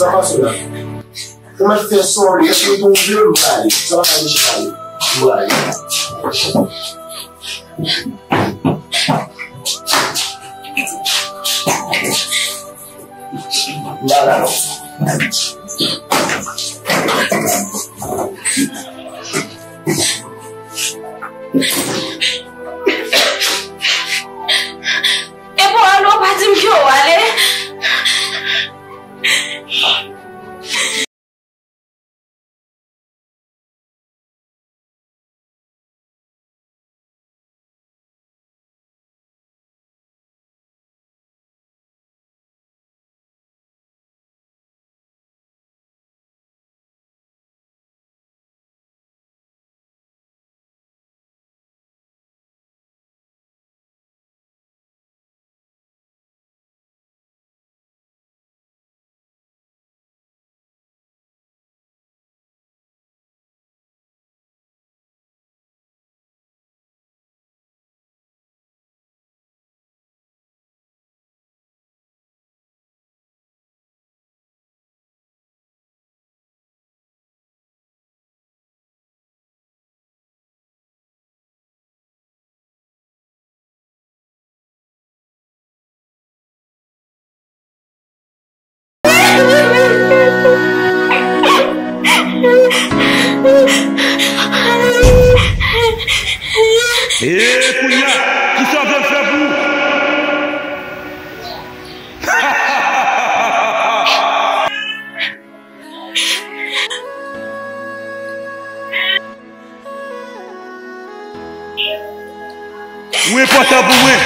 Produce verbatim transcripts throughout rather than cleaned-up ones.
Sa pase la? Ou mèt fè sa w lè, si w vle m pale. Sa pa ka deje pale. M pale. M pale non. Epi w ale, w pa di m ke w ale. E kounye a, kisa w vle m fè pou ou? Ou enpòtan pou mwen.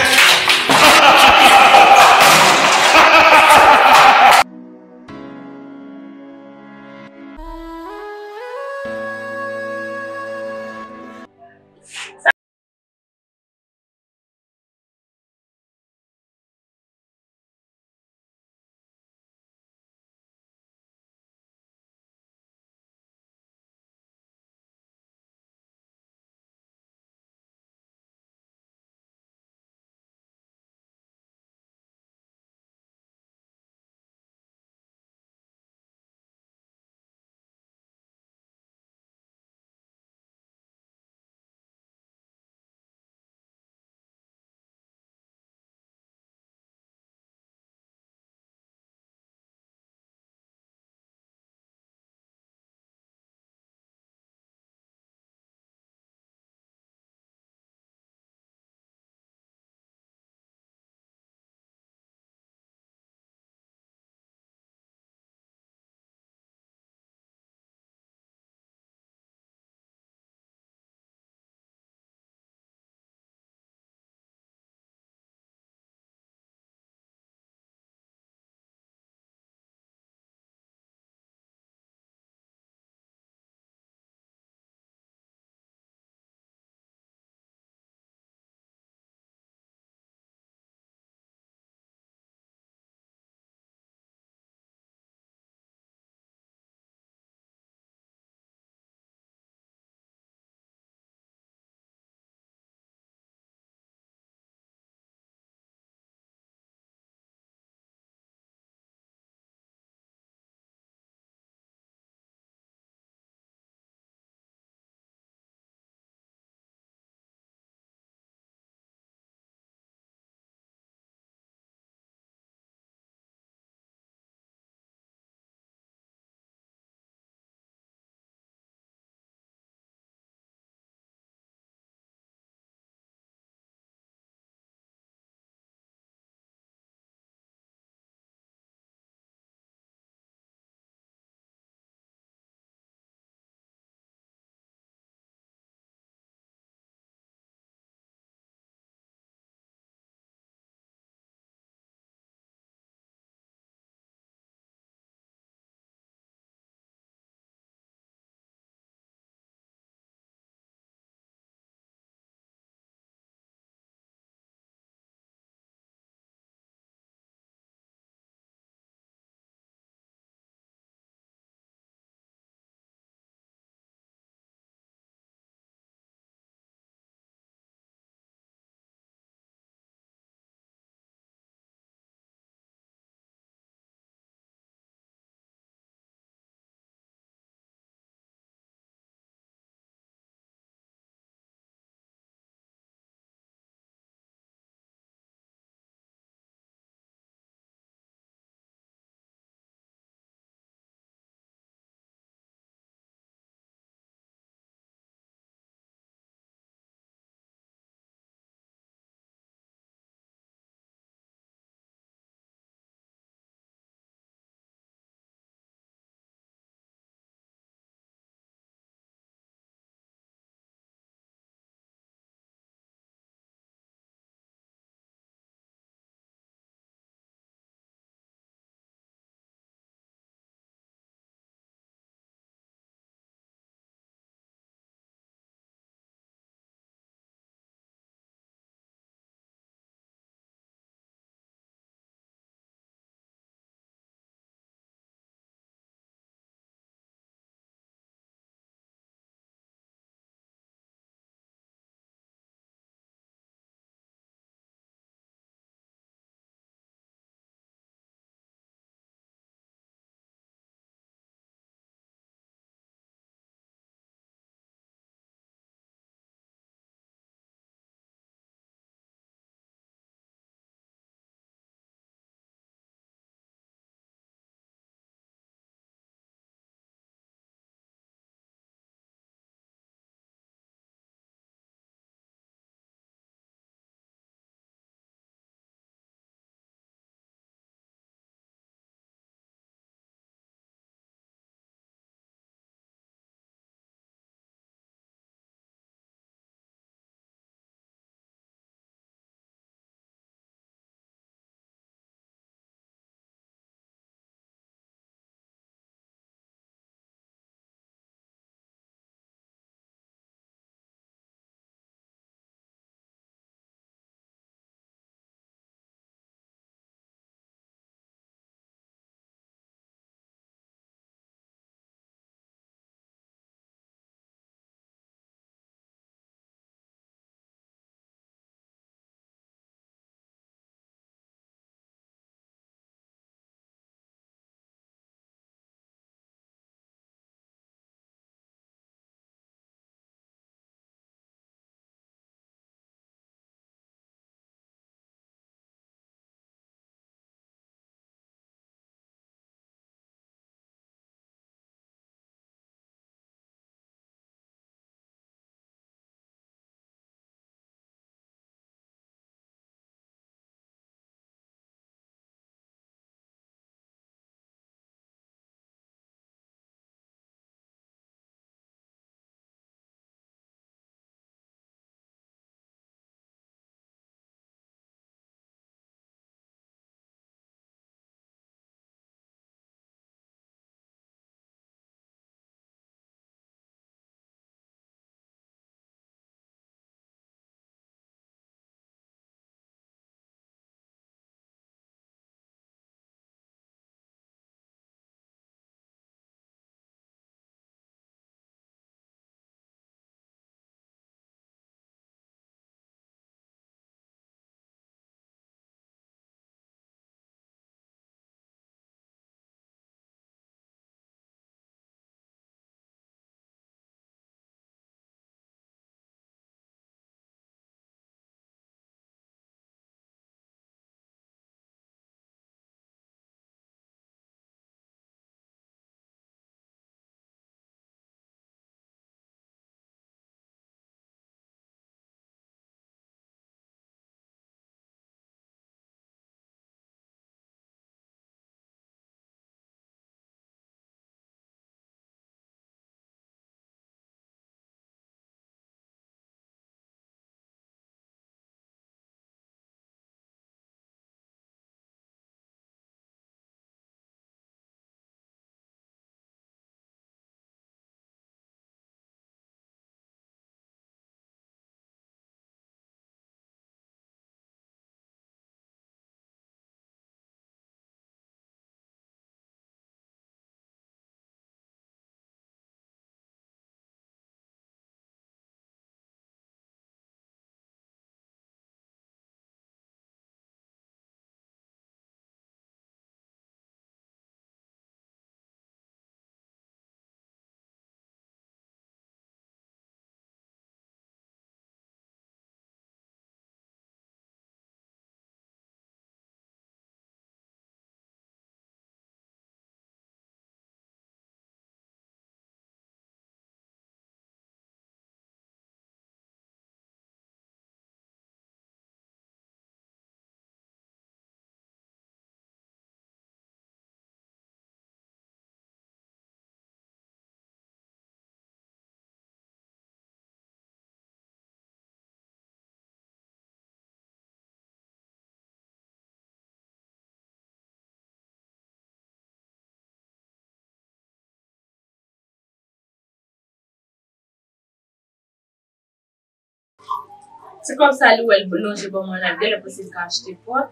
Se kòb sa li wè l lonje ban mwen la, genlè panse l ka achte pòt.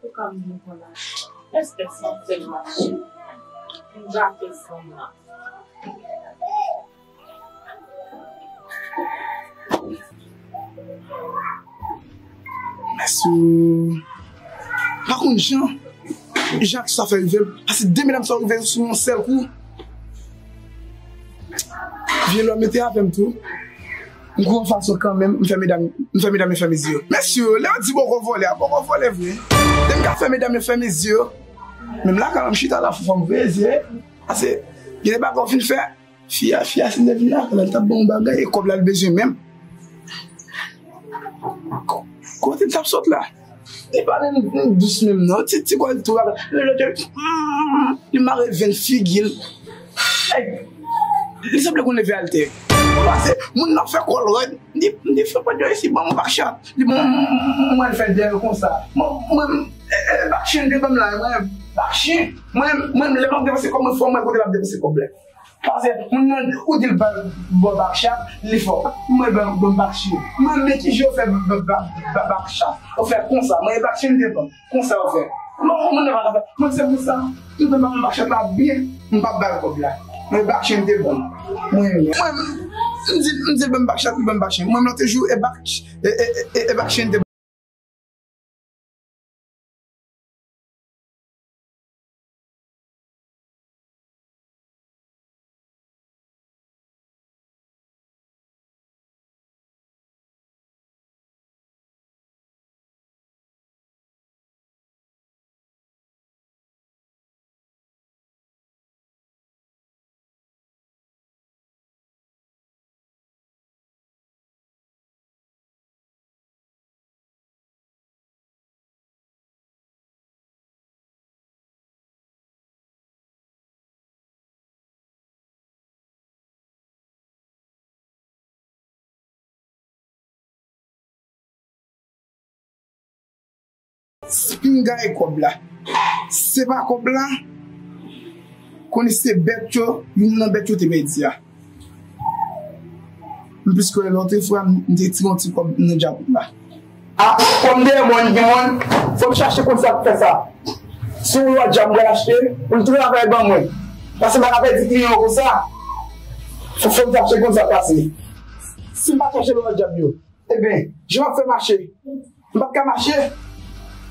Ou ka m vin pran lajan. Èske sa fè m mache? M gate fanm nan. Mèsi. Pa konn jan, jan sa fè rive m. Pase de medam sa rive sou yon sèl kou. Vye lòm yo te avè m tou. M kouri yon fason kanmenm, m fè medam, m fè medam yo fèmen zye yo. Mesye, lè yo di poko vòlè, a poko vòlè vre. Lè m ka fè medam yo fèmen zye yo. Menm lakay la, m chita la, fò m veye zye. Pase, gen de bagay ou fin fè, fi a, fi a, si m te vin lakay la, l t ap ban m bagay, e kòb la l bezwen menm. Ko-, kote l t ap sot la? Li pa menm dous menm non. Ti, ti kò l tou, li mare venn figi l. Li sanble konn leve altè. Pase moun nan fè kò l rèd. Li, li fè kòd yo isi, ban m yon bakchat. Li ban m, mwen fè dèyè konsa. Mwen, mwen, e, e, bakchat te ban m la, mwen, bakchat. Mwen, mwen, lè m ap depanse kòb, mwen fò mwen kote l ap depanse kòb la. Pase moun nan, ou di l ba, ba w bakchat, li fè w. Mwen ban, ban m bakchat. Mwen, men ki jan w fè ba, ba, ba, bakchat. Ou fè konsa. Mwen, e bakchat m te ban. Konsa w fè. Non, moun nan pa ka fè. Mwen, se pou sa. M te ban m bakchat la byen. M p ap ba l kòb la. Mwen, e bakchat m te ban. Mwen, mwen, m di, m di l ban m bakchat, li ban m bakchat. Mwen, lòt jou, e bak, e, e, e, e bakchat m te ban. Pinga e kòb la. Se pa kòb la. Konnen se bèt yo, youn nan bèt yo te pèdi a. M plis kwè lòt fwa, m te tire yon ti kòb nan djab la. A, kòm dèyè mòn gen mòn, fò m chache konn sa k fè sa. Si yon lòt djab m pral achte, pou l travay ban mwen. Paske m pa ka pèdi kliyan yo konsa. Fò, fò m chache konn sa k pase. Si m pa chache lòt djab yo, ebyen, jan m ap fè mache? M p ap ka mache.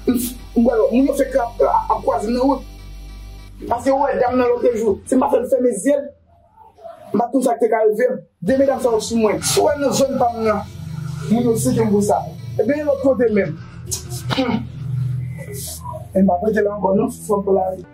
M, m wè lòt moun yo fè krap ap kwaze m nan wout. Paske ou wè dam nan lòt jou, si m pa fè l fèmen zye l, m pa t konn sa k te ka rive m. De medam sa yo sou mwen. Si w wè nan zòn pa m nan, moun yo seke m konsa. Ebyen, e lòt kote menm. Hmm. E m p ap rete la ankò non, fò m pran lari.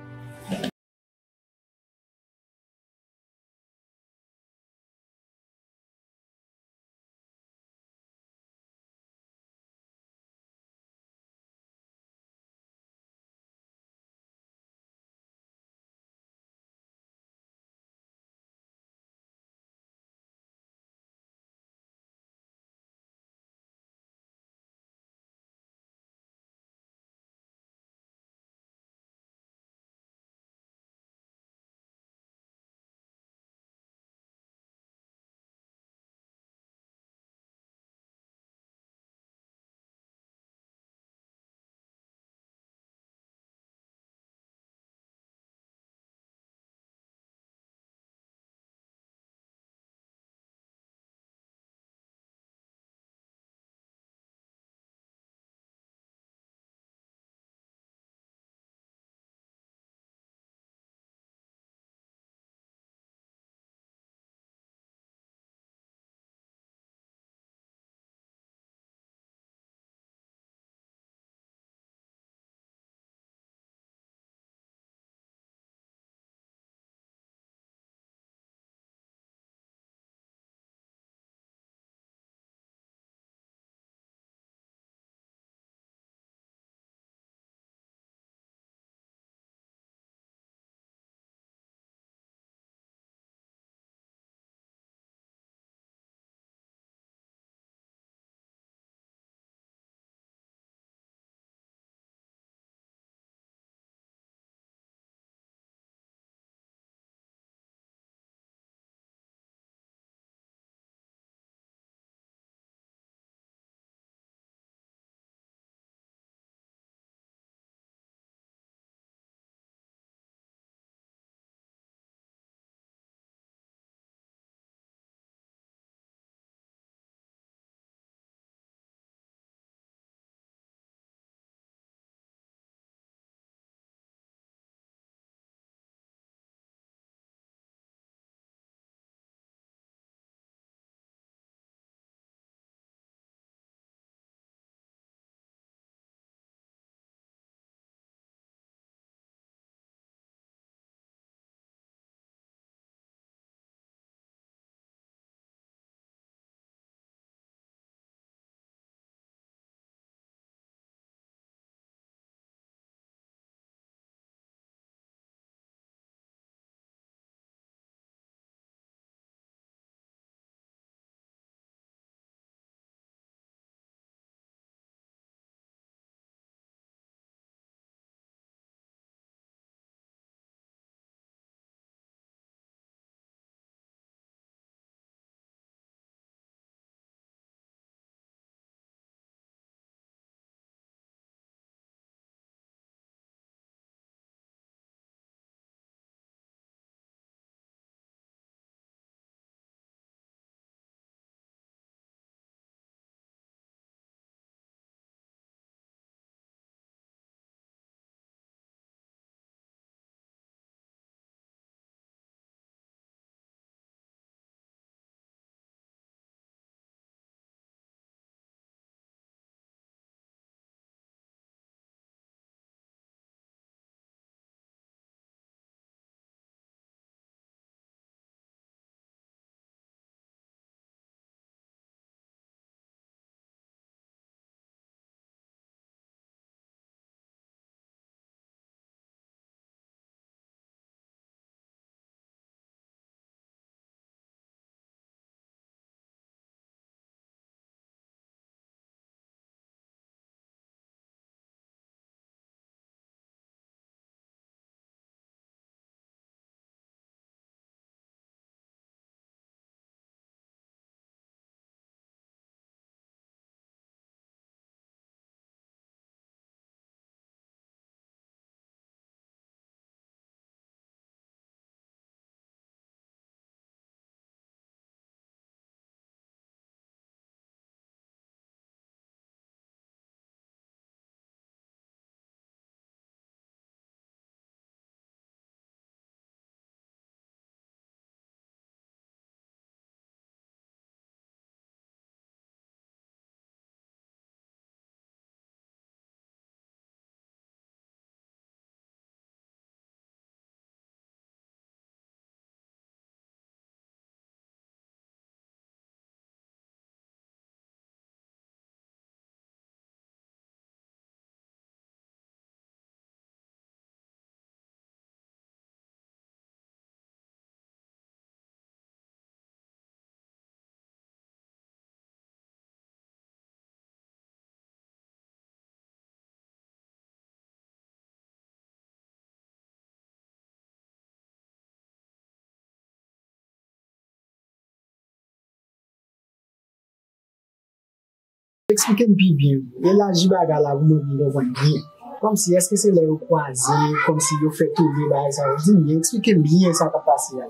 Eksplike m pi byen. Elaji bagay la pou mwen, pou m konprann byen. Kòmsi, èske se lè yo kwaze, kòmsi yo fè tounen bagay sa yo? Di m byen, eksplike m byen sa k ap pase a.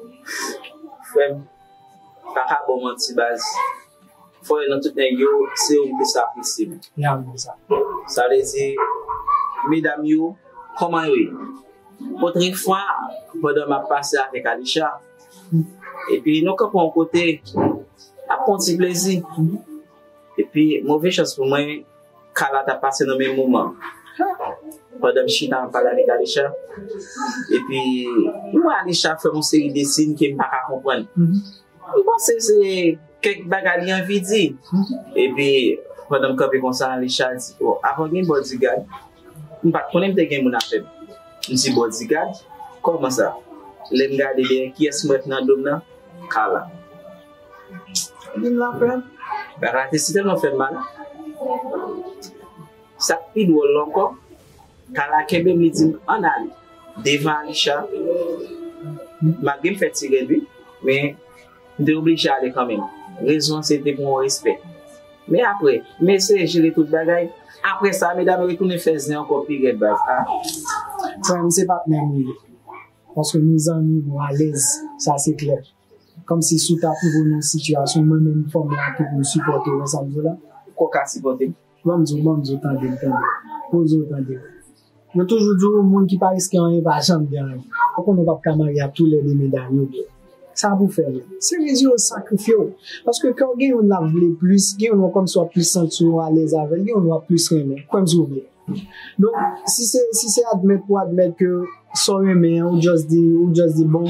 Frè m, m pa ka ba w manti, baz. Fò yo nan tout nèg yo, se yo m plis apresye. Ya, m sa. Sa vle di, medam yo, kòman yo ye? Otrefwa, pandan m ap pase avèk Alisha, epi nou kanpe yon kote, ap pran ti plezi. Epi, move chans pou mwen, Carla t ap pase nan menm moman. Pandan m chita, m ap pale avèk Alisha, epi, m wè Alisha fè yon seri de siy ke m pa ka konprann. M panse se kèk bagay li anvi di. Epi, pandan m kanpe konsa, Alisha di, "O, avan gen bodyguard, m pa t konnen m te gen moun avè m." M di, "Bodyguard? Kòman sa?" Lè m gade dèyè, kiyès m wè k nan do m nan? Carla. Vin la, frè m. Bagay la te si tèlman fè m mal. Sa k pi dwòl la ankò, Carla kenbe m, li di m, "Ann ale." Devan Alisha, malgre m fè ti rèd, wi, men m te oblije ale kanmenm. Rezon an se te pou yon respè. Men apre, m eseye jere tout bagay. Apre sa, medam yo retounen fè zen ankò pi rèd, baz. A. Frè m, se patnè m li ye. Paske nou zanmi, nou alèz, sa se klè. Kòmsi si w ta twouve w nan yon sitiyasyon, mwen menm, fanm la tou pou m sipòte w, wè sa m di w la? Ou ka sipòte m? Ban m di w, ban m di w, tande m, tande m. Poze w, tande m. Yo toujou di w, moun ki pa riske anyen pa janm gen anyen. Ou konnen w p ap ka marye ak toulède medam yo byen. Sa pou fè menm? Se rezi yo sakrifye w. Paske kè w gen youn l ap vle plis, gen youn w kòmsi w ap plis santi w alèz avè l, gen youn w ap plis renmen. Kwè m si w vle. Donk, si se, si se admèt pou admèt ke sa w renmen an, ou just di, ou just di, bon,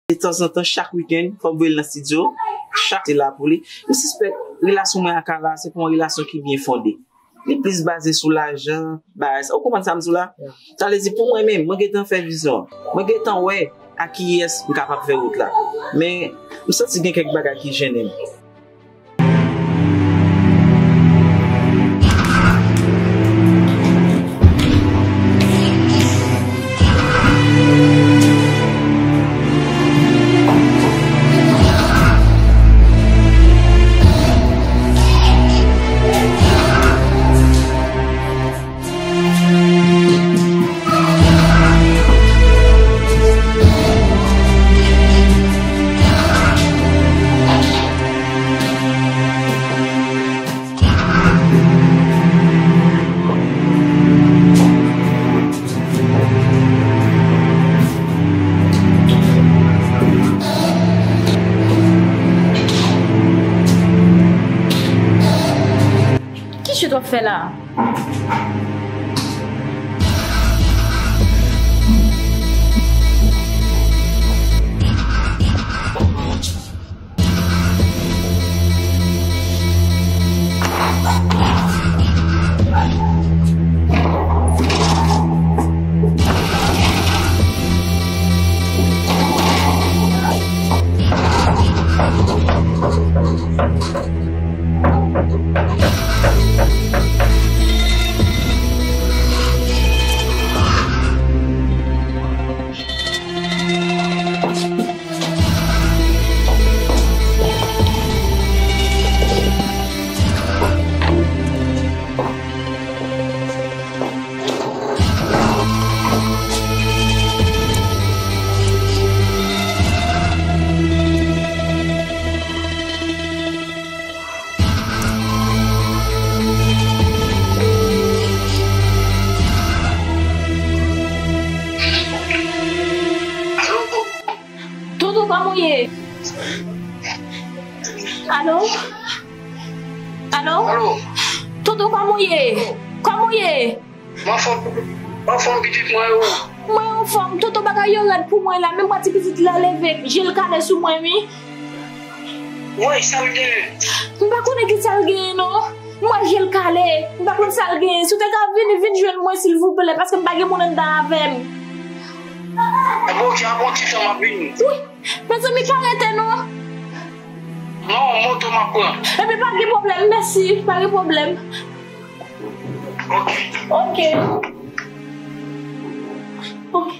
Detanzantan, chak wikenn, fò m voye l nan estidyo. Chak te la pou li. M sispèk relasyon mwen ak Carla se pa yon relasyon ki byen fonde. Li plis baze sou lajan, bagay sa. Ou konprann sa m di w la? Sa vle di, pou mwen menm, mwen gentan fè vizyon an. Mwen gentan wè a kiyès m kapab fè wout la. Men, m santi gen kèk bagay ki jennen m. Ki shit w ap fè la a? Alo? Alo? Alo? Tonton, kòman w ye? Kòman w ye? M anfòm, m anfòm pitit mwen yo. Mwen anfòm, tonton, bagay yo rèd pou mwen la, menm pati pitit la leve, je l kale sou mwen wi. Woy, sa l genyen? M pa konnen ki sa l genyen non. M wè je l kale, m pa konn sa l genyen. Si w te ka vini, vin jwenn mwen silvouplè, paske m pa gen moun anndan avè m. Ebyen, ok, ap yon ti tan m ap vini. Wi, mezanmi, pa rete non. Non, moto m ap pran. Ebyen, pa gen pwoblèm, mèsi, pa gen pwoblèm. Ok. Ok. Ok.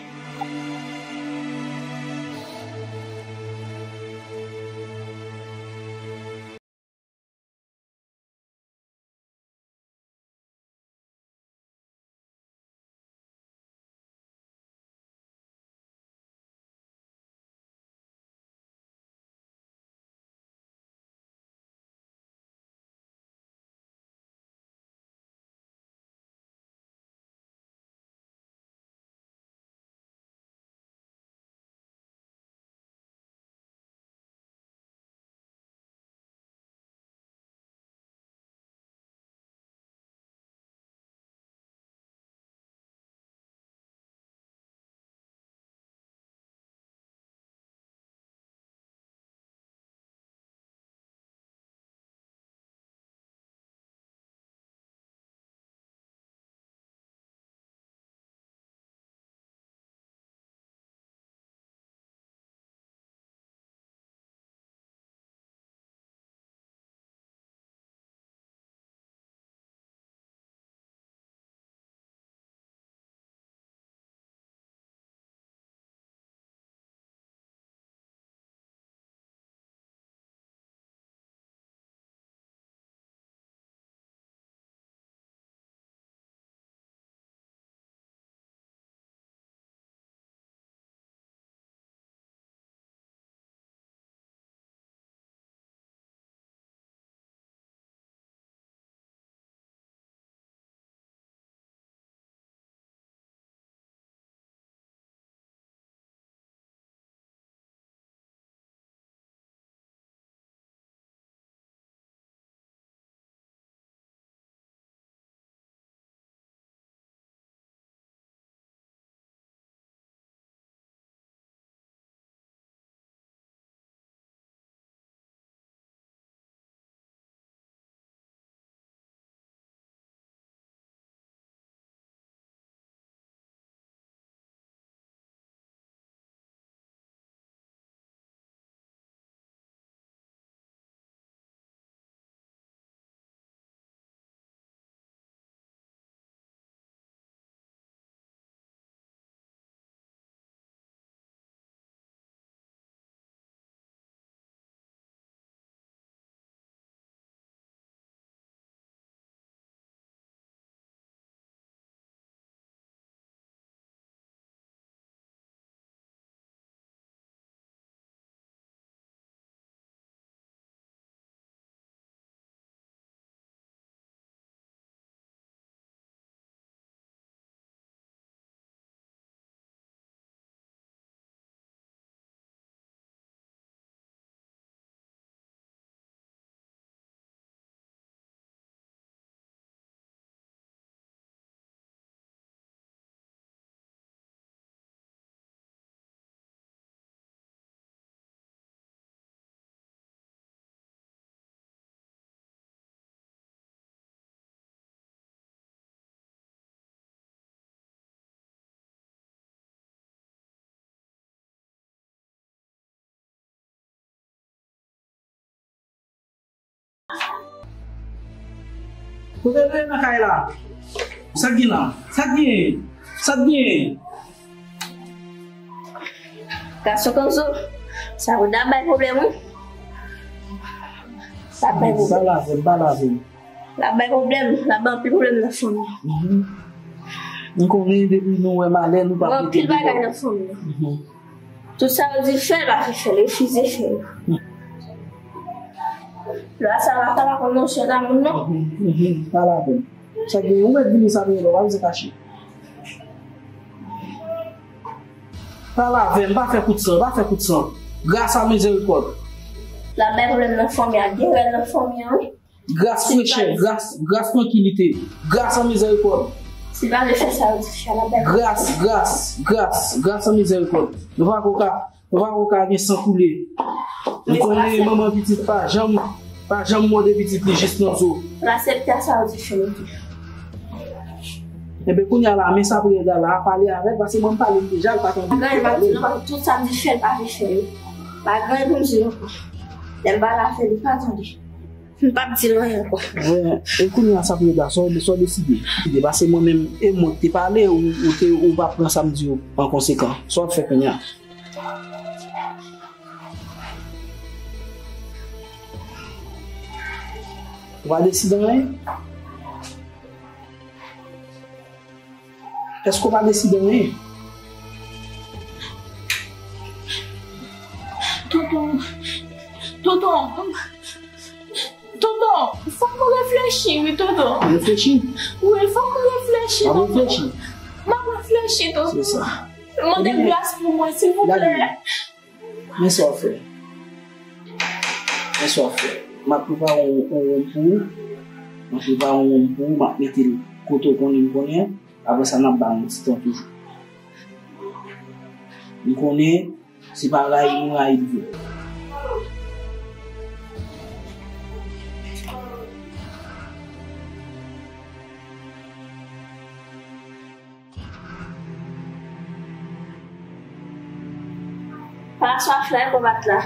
Ou te rete nan kay la? Sa k gen la? Sa k gen? Sa k gen? Gason Kanzo, sa konn ap bay pwoblèm wi. Sa ap bay pwoblèm. L ap bay pwoblèm, l ap bay anpil pwoblèm nan fanmi an. M konnen depi nou wè malè, nou p ap rete deyò. Gen anpil bagay nan fanmi an. Tout sa yo di fè, l pa vle fè l, refize fè yo. Lè sa la, sa pa konn non chè damou non. Pa lapenn. Sa gen, ou mèt vini sa nou ye la, w pa bezwen kache. Pale avè m, pa fè kout san, pa fè kout san. Gras a mizerikòd. L ap bay pwoblèm nan fanmi a, gen rèl nan fanmi an, wi. Gras frechè, gras, gras trankilite, gras an mizèrikòd. Si l pa vle fè sa yo di fè, l ap bay. Gras, gras, gras, gras an mizèrikòd. Nou pa ko ka, nou pa ko ka gen san koule. Nou konnen manman pitit pa janm, pa janm mòde pitit li jis nan zo. L aksepte a sa yo di fè yo di. Enben, kounye a la, men sa priyè la, pale avè l, paske mwen m pale l deja, l pa tande. Pa gen anyen m ap di l ankò, tout sa m di fè, l pa vle fè yo. Pa gen anyen pou m di l ankò. Lè m pale avè l, li pa tande. M p ap di l anyen ankò. Wi, e kounye a sa priyè la, sa w, sa w deside? Deside, paske mwen menm, e mwen ki te pale, ou, ou te, ou pa pran sa m di yo an konsekan. Sa w ap fè kounye a? Ou pa deside anyen? Èske w pa deside anyen? Tonton, tonton, tonton, fòk mwen reflechi, wi, tonton. Reflechi? Wi, fòk mwen reflechi, tonton. W ap reflechi? M ap reflechi, tonton. Se sa. Mande gras pou mwen, silvouplè. Men sa w ap fè. Men sa w ap fè. M ap prepare yon, yon wonm pou ou. M ap prepare yon wonm pou ou. M ap mete l kote w konnen m konnen. Apre sa, n ap ba l yon ti tan toujou. M konnen se pa rayi nou rayi l vre. Pa swa flay konbat la.